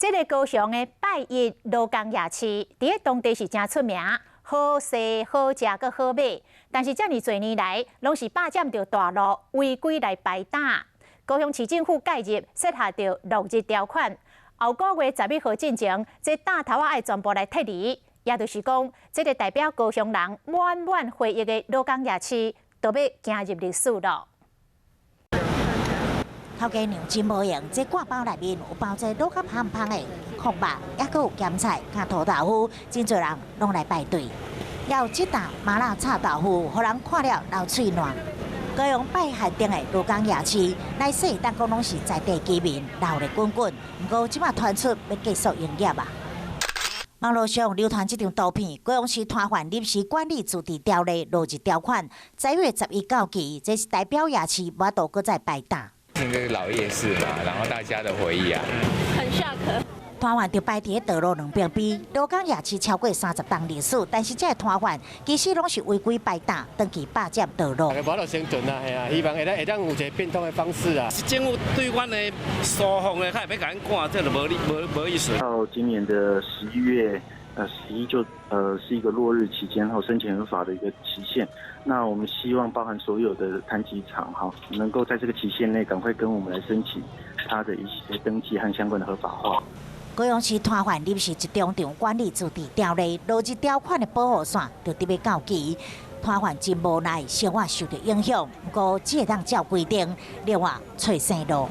這个高雄的拜一蘆江夜市，佇咧當地是誠出名，好踅好食閣好買。但是遮爾濟年來，攏是霸佔著大路，違規來擺檔。高雄市政府介入，設下著落日條款。後個月11號進前，這檔頭仔愛全部來撤離，也就是講，這个代表高雄人滿滿回憶的蘆江夜市，都欲行入歷史囉。頭家娘真無閒，這掛包內面有包這滷甲香香的炕肉，猶閣有鹹菜、佮塗豆腐，真濟人攏來排隊。猶有這檔麻辣臭豆腐，予人看了流喙瀾。高雄拜限定的蘆江夜市，來勢當講攏是在地居民鬧熱滾滾，毋過這馬傳出欲結束營業啊。網路上流傳這張圖片，高雄市攤販臨時管理自治條例落日條款，10月11到期，這是代表夜市無法度閣再擺檔。那個老夜市嘛，然後大家的回憶啊，很 shock。攤販就擺佇咧道路兩邊邊，蘆江夜市超過30冬歷史，但是這个攤販其實攏是違規擺檔，長期霸佔道路。無法度生存啊，係啊，希望會當有一個變通的方式啊。政府對阮的疏放的，較會欲共阮趕，這就無意思。到今年的11月，11就是一個落日期間後申請合法的一個期限。那我們希望包含所有的攤集場哈，能夠在這個期限內趕快跟我們來申請它的一些登記和相關的合法化。高雄市攤販臨時集中場管理自治條例落日條款的保護傘就佇欲到期，攤販真無奈，生活受到影響。毋過只會當照規定，另外揣生路。